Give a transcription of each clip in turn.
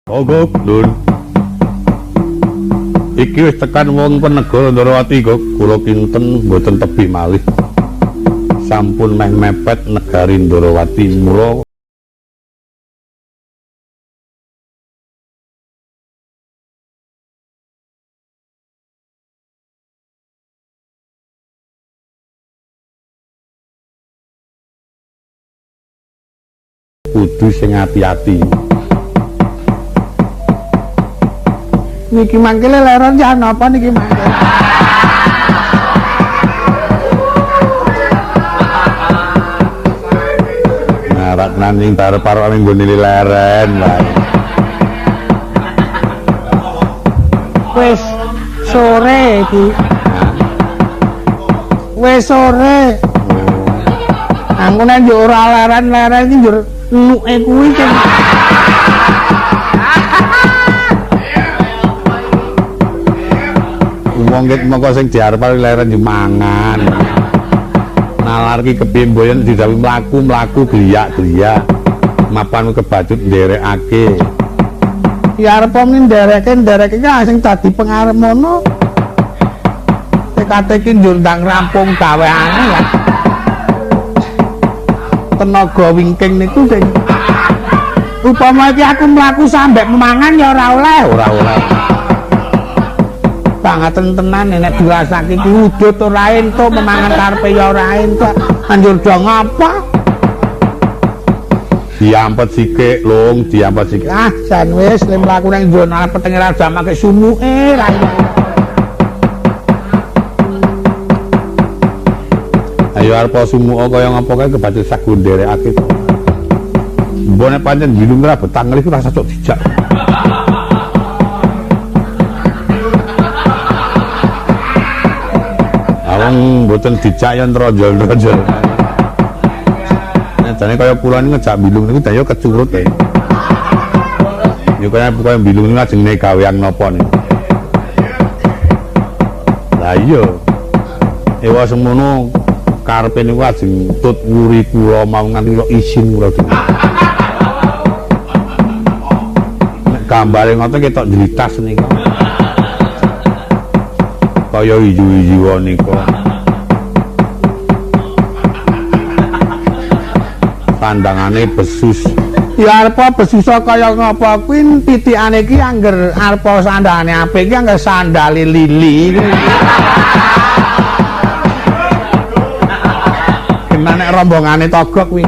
Ogok, Lur. Iki wis tekan wong negara Ndrawati kok kula kinten mboten tebih malih. Sampun meh mepet negari Ndrawati mula kudu sing ati-ati. Niki mangke leleron ya napa niki mangke? Ngarak nang barep-barep ning nggone leren wae. Wis sore iki. Wis sore. Aku nek yo ora leren-leren iki njur enuke kuwi sing wong ket mongko sing diarep-arep leren yo mangan. Nalar ki kepiye mboyen didhawuhi mlaku-mlaku gliyak-gliyak. Mapan kebacut nderekake. Ya arep muni ndereke ki sing dadi pengarep mono. TKT ki njur ndang rampung gaweane ya. Tenaga wingking niku sing upama iki aku mlaku sampe mangan ya ora oleh, ora oleh. Bangaten tenan nek dirasake iki udut ora entuk, memangan karepe ya ora entuk. Anjur do ngapa? Diampet sikik, Lung, diampet sikik. Ah, jan wis le mlaku nang njur petenge ra jamake sumuke ra. Ayo arep sumuke kaya ngapa kae kebacut sagu nderekake. Mbok nek pancen bilung ora betah ngelih ora cocok dijak. Awang mboten dijak yen tronjol-tronjol. Nek jane kaya kula niku ngejak bilung niku daya kecurut e. Ya kaya kaya bilung niku ajenge gawean napa niku. Lah iya. Ewa semono karepe niku ajeng tut wuri kula mau nganti kula izin kula. Nek gambare ngoten ketok jlitas niku. Kaya iju-ijuan niku. Sandangane besus. Ya arep besus kaya ngapa kuwi titikane iki angger arep sandangane apik iki angger sandale lili. Kena nek rombongane togok kuwi.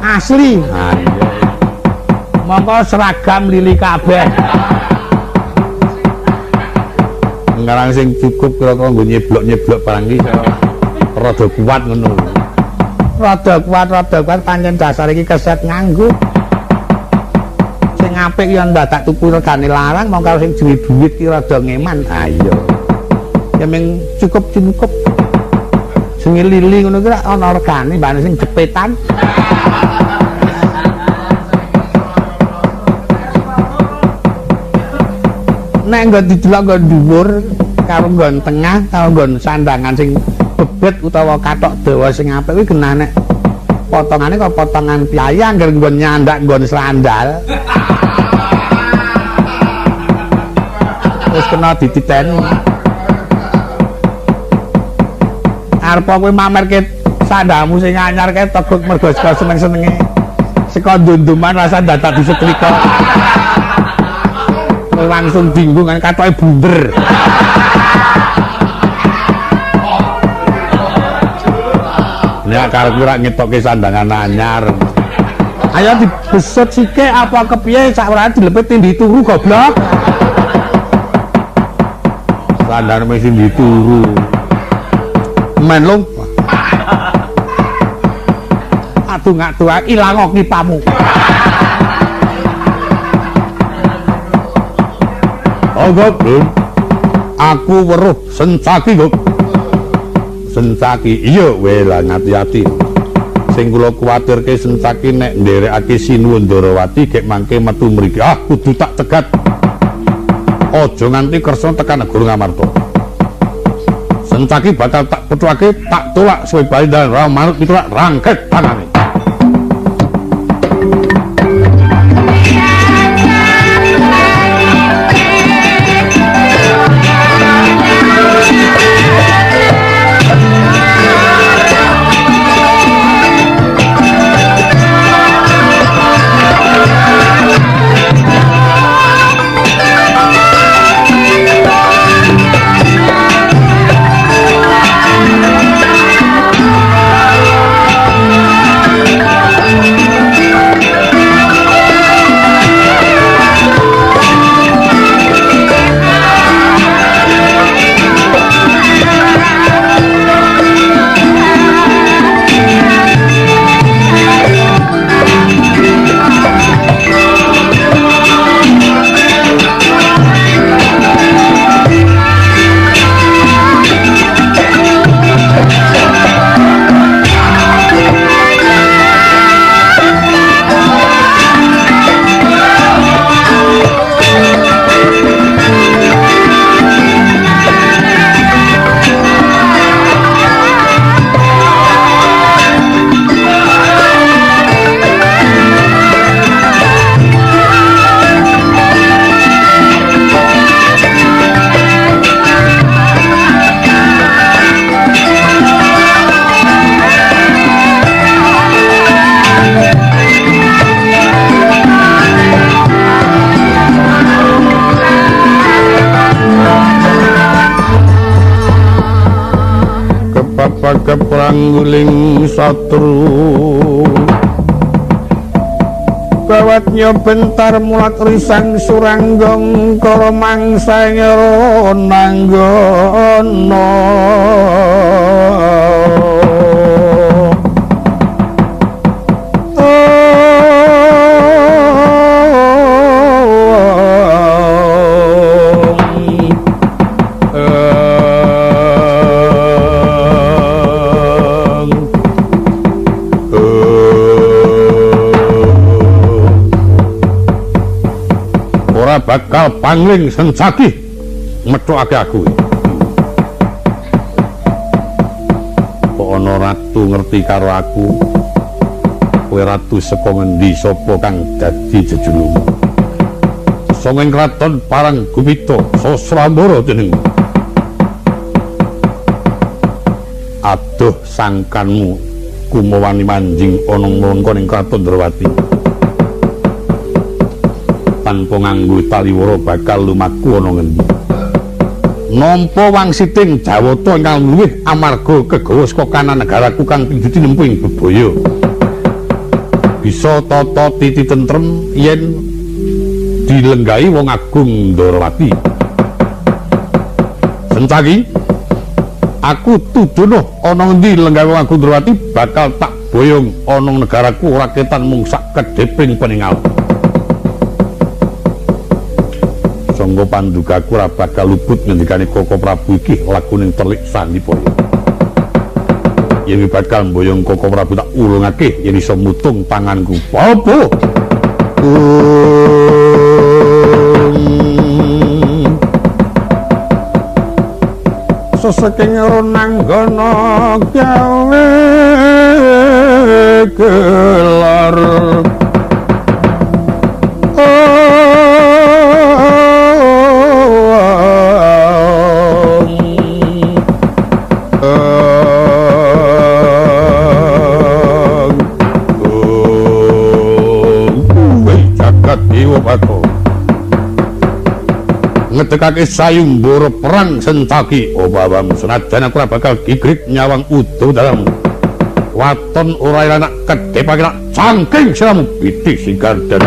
Asli. Ha iya. Mongko seragam lili kabeh. Ngarang sing cukup kira-kira nggo nyeblok-nyeblok barang iki rada kuat ngono. Rada kuat pancen dasar iki keset nganggo. Sing apik ya ndadak tuku regane larang, mongko karo sing duwe duit ki rada ngeman. Ha iya. Ya ming cukup-cukup. Sing lili ngono ki ana regane mbane sing jepetan. Nek nggon didelok nggon dhuwur karo nggon tengah karo nggon sandangan sing bebet utawa kathok dawa sing apik kuwi genah nek potongane kok potongan piyayi angger nggon nyandak nggon sandal. Wis kena dititeni. Arep kowe mamerke sandalmu sing anyar kae teguk mergo saka seneng-senenge. Saka ndunduman rasa dadak disetrika. Langsung dinggung kan katoke bunder. Nek karepku rak ngetokke sandangan anyar. Ayo dibesut sithik apa kepiye sak ora dilepet tindhi turu goblok. Sandangan mesti dituru. Men lung. Aduh ngadu ilang kipamu. Ogok, aku weruh sencaki kok. Sencaki, iya wela ngati-ati. Sing kula kuwatirke sencaki nek nderekake Sinuwun Ndrawati gek mangke metu mriki. Ah, kudu tak cegat. Aja nganti kersa tekan negara Ngamarta. Sencaki bakal tak petuake, tak tolak suwe bali dan ra manut pitulak rangket tangane. rangguling satru Bawatnya bentar mulat risang suranggong kala mangsa nanggono. Bakal pangling Sencaki methokake aku. Kok ana ratu ngerti karo aku? Kowe ratu saka ngendi, sapa kang dadi jejulukmu? Saka kraton Parang Gumita Sasrambara jenengmu. Aduh sangkanmu kumawani manjing ana nglengkon ing kraton Ndrawati. Tanpa nganggo taliwara bakal lumaku ana ngendi. Nampa wangsiting Jawata ingkang luwih amarga kegawa saka kanan negaraku kang pindho tinempu ing bebaya. Bisa tata titi tentrem yen dilenggahi wong agung Ndrawati. Sencaki, aku tuduh ana ngendi lenggahi wong agung Ndrawati bakal tak boyong ana negaraku ora ketan mung sak kedheping peningal. Sangga pandukaku ora bakal luput ngendikane Koko Prabu iki lakuning telik sandipaya. Yen bakal mboyong Koko Prabu tak ulungake yen iso mutung tanganku. Apa? Seseking runanggana gawe gelar. Ngedekake sayumbara perang Sencaki. Obawam senajan aku ora bakal gigrit nyawang udo dalam waton ora anak kedhepake tak cangking siramu pitih sigardan.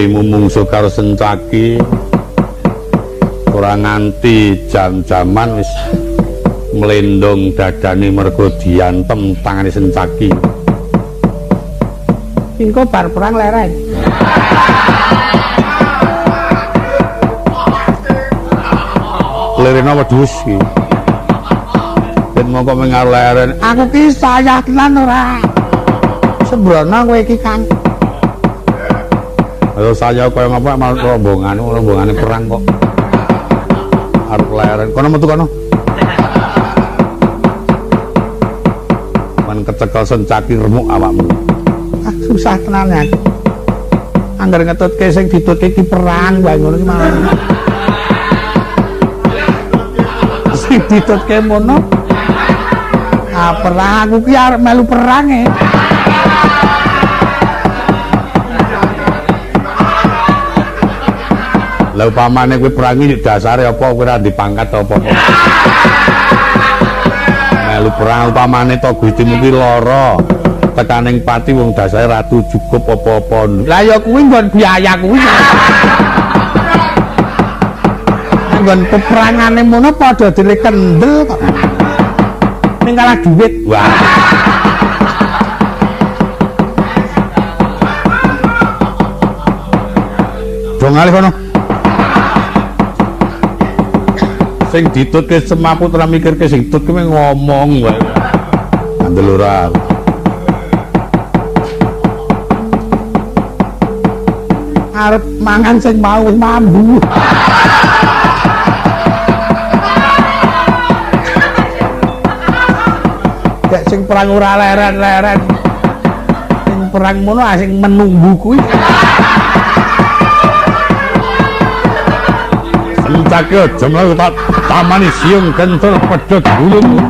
Mungsu karo Sencaki ora nganti jam-jaman wis mlendong dadane mergo diantem tangane Sencaki. Engko bar perang leren. Lerena wedhus iki. Ben mongko mengar leren. Aku ki sayah tenan ora. Sembrono kowe iki, Kang. Ayo saya kaya ngapa malah rombongan, rombongane perang kok. Arep leren. Kono metu kono. Men kecekel sencaki remuk awakmu. Ah, susah tenan ya. Angger ngetutke sing ditutke iki perang wae ngono iki malah. Sing ditutke mono. Ah, perang aku ki arep melu perang e. Lah upamane kowe perang iki dasare apa kowe ora dipangkat apa-apa. Melu perang upamane to Gustimu ki lara. Tekaning pati wong dasare ratu cukup apa-apa. Lah ya kuwi nggon biaya kuwi. Nggon peperangane mono padha dene kendel kok. Ning kalah duit. Wah. Do ngalih kono. Sing ditutke semaput ora mikirke sing ditutke ngomong wae. Kandel ora. Arep mangan sing mau wis mambu. Gak sing perang ora leren-leren. Sing perang mono sing menunggu kuwi. Sencake aja mlaku tak tamani siung kentul pedhot gulung.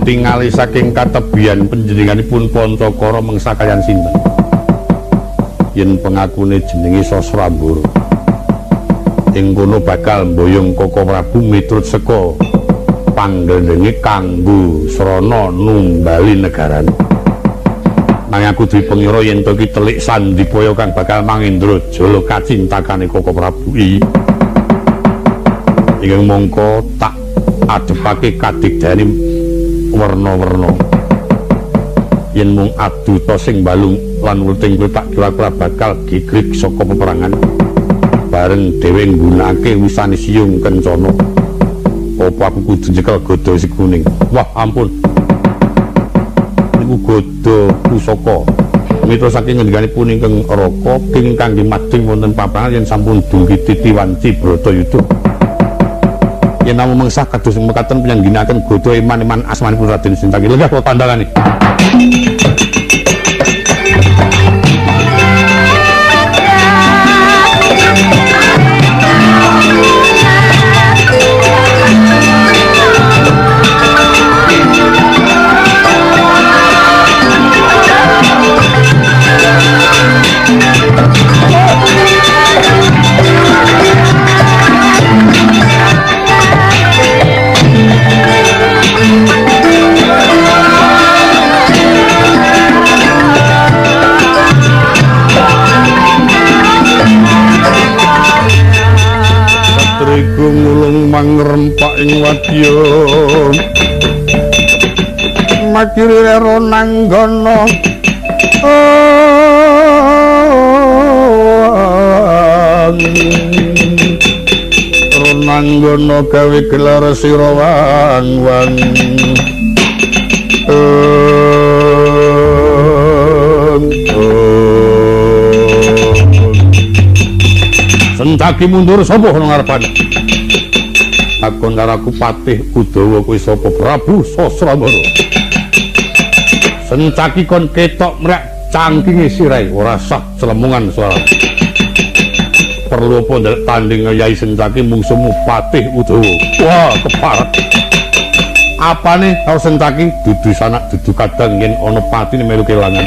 Tingali saking katebian panjenenganipun Pancakara mengsa kaliyan sinten. Yen pengakune jenenge Sasrambara. Ing kono bakal mboyong Koko Prabu miturut seka panggendenge kanggo srana numbali negarane. Nanging aku duwe pengira yen to iki telik sandipaya kang bakal mangendra jala kacintakane Koko Prabu iki. Ingkang mongko tak adepake kadigdayane werna-werna. Yen mung aduta sing balung lan wluting kuwi tak kira ora bakal gigrik saka peperangan. Bareng dhewe nggunakake wisane siung kencana. Apa aku kudu nyekel godha si kuning? Wah, ampun. Niku godha pusaka. Mitra saking ngendikanipun ingkang Raka king kangge mading wonten papangan yen sampun dungki titi wanci Bratayuda. Yen namung mengsah kados mekaten penyangginaken godha iman-iman asmanipun Raden Sintaki. Lenggah kula tandangane. Satriku ngulung mangrempak ing wadya. Makiri ronanggana. Ronanggana gawe gelar sira wang-wang. Sentaki mundur sapa ana ngarepan. Takon karo aku Patih Udawa kuwi sapa? Prabu Sasrambara. Sencaki kon ketok mrek cangkinge sirahe, ora sah clemungan suara. Perlu apa ndelok tanding Yai Sencaki mungsuhmu Patih Udawa. Wah, keparat. Apane karo Sencaki dudu sanak dudu kadang yen ana patine melu kelangan.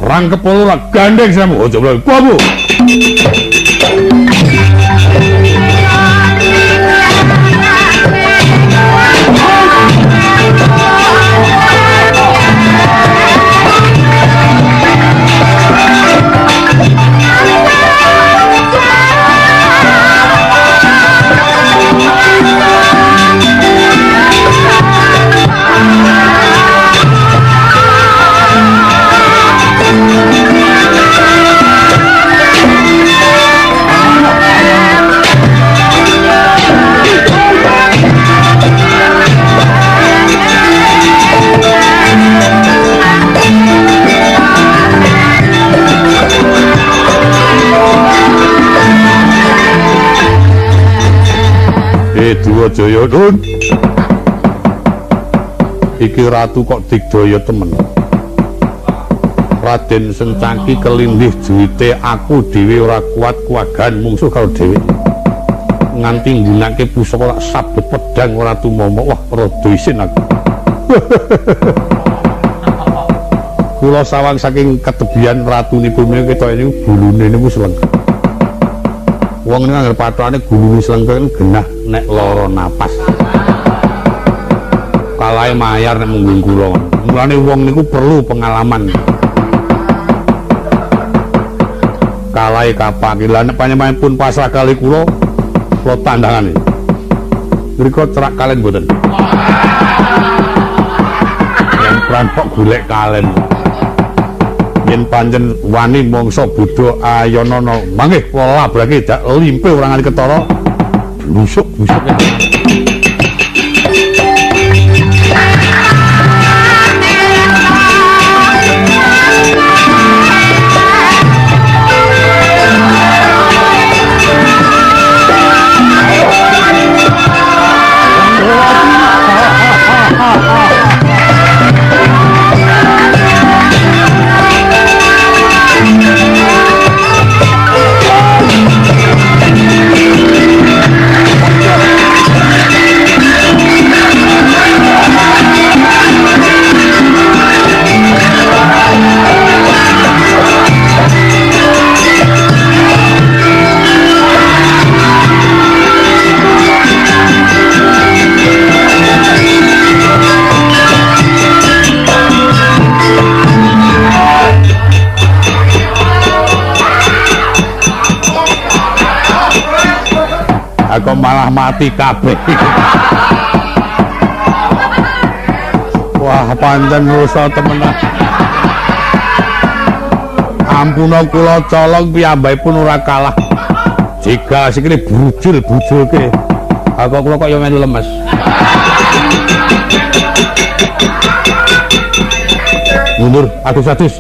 Rangkep ora gandeng samu. Aja mlayu. Kuwi. Duwajaya nun. Iki ratu kok digdaya temen. Raden Sencaki kelindih juwite aku dhewe ora kuat kuwagan mungsuh karo dhewe. Nganti nggunakake pusaka tak sabet pedang ora tumama. Wah, rada isin aku. Kula sawang saking ketebian ratunipun menika ketok niku bulune niku selengkep. Wong niku anggere pathokane gulune slengkeng genah nek lara napas. Kalahe mayar nek munggung kula. Mulane wong niku perlu pengalaman. Kalahe kapake. Lah nek panjenenganipun pasrah kali kula, kula tandangane. Mriko cerak kalen mboten. Yen prantok golek kalen. Yen pancen wani mangsa bodho ayanana mangke kula labrake dak limpe ora nganti ketara blusuk-blusuk. Aku malah mati kabeh. Wah, pancen rusa temenan. Ampuna kula colong piyambakipun ora kalah. Jegal sikile brujul-brujulke. Aku kula kok ya melu lemes. Mundur adus-adus.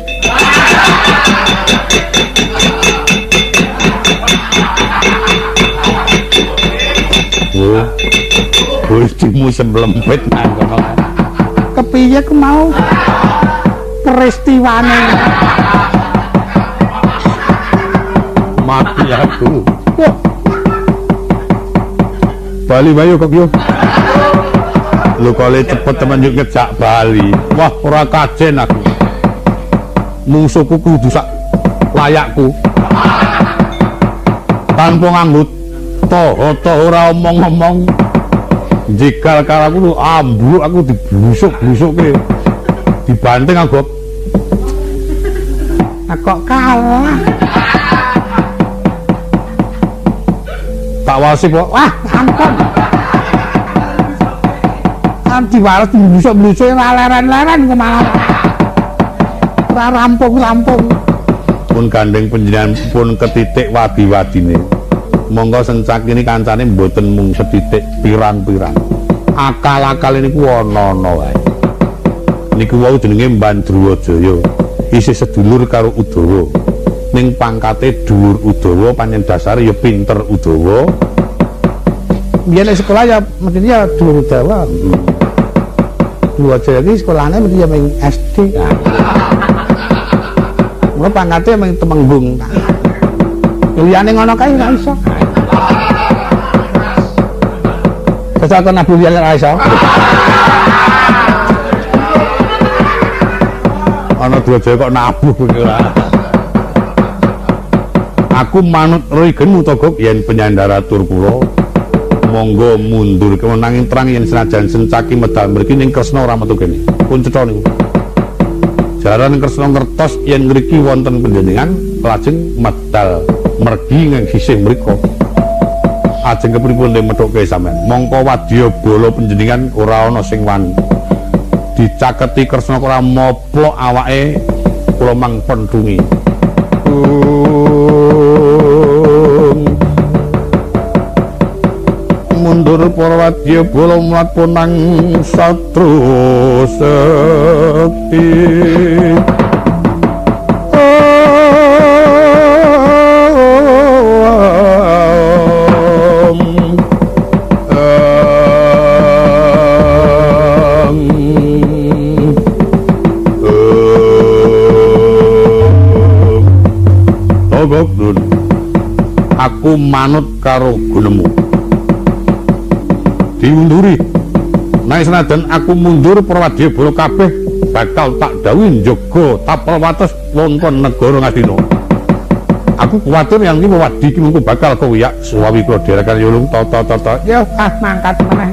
Gustimu semlempit nang kono. Kepiye ku mau peristiwane? Mati aku. Wah. Bali wae kok yo. Lho kale cepet temen yuk ngejak bali. Wah, ora kajen aku. Mungsuhku kudu sak layakku. Tanpa nganggo toho-toho ora omong-omong. Jegal karo aku ambruk aku diblusuk-blusukke. Dibanting aku. Kok kalah. Tak wasi kok. Wah, ampun. Am diwales diblusuk-blusuke ora leren-leren kok malah. Ora rampung-rampung. Pun gandeng panjenengan pun ketitik wadi-wadine. Monggo Sencaki ini kancane mboten mung sethithik pirang-pirang. Akal-akal niku ana-ana wae. Niku wau jenenge Mbandruwajaya. Isih sedulur karo Udawa. Ning pangkate dhuwur Udawa pancen dasare ya pinter Udawa. Biyen sekolah ya mesti ya dhuwur dawa. Duwaja iki sekolahane mesti ya ming SD. Mula pangkate ming temenggung. Liyane ngono kae ora iso. Jajal kon nabu liyane ora iso. Ana Duwaja kok nabuh kuwi ora. Aku manut rigenmu Togok yen penyandara tur kula monggo mundur nanging terang yen senajan Sencaki medal mriki ning Kresna ora metu kene. Pun cetha niku. Jaran Kresna ngertos yen ngriki wonten panjenengan lajeng medal mergi ing sisih mriku. Ajeng kepripun le methuke sampean? Mongko wadya bala panjenengan ora ana sing wani. Dicaketi Kresna ora moplok awake kula mang pentungi. Mundur para wadya bala mlaku nang satru sekti. Aku manut karo gunemu. Diunduri. Nanging senajan aku mundur para wadya bala kabeh bakal tak dawuhi njaga tapel wates wonten negara Ngastina. Aku kuwatir yang iki wadi iki mengko bakal kowiyak suwawi kula dherekan yulung tata-tata. Ya ah mangkat meneh.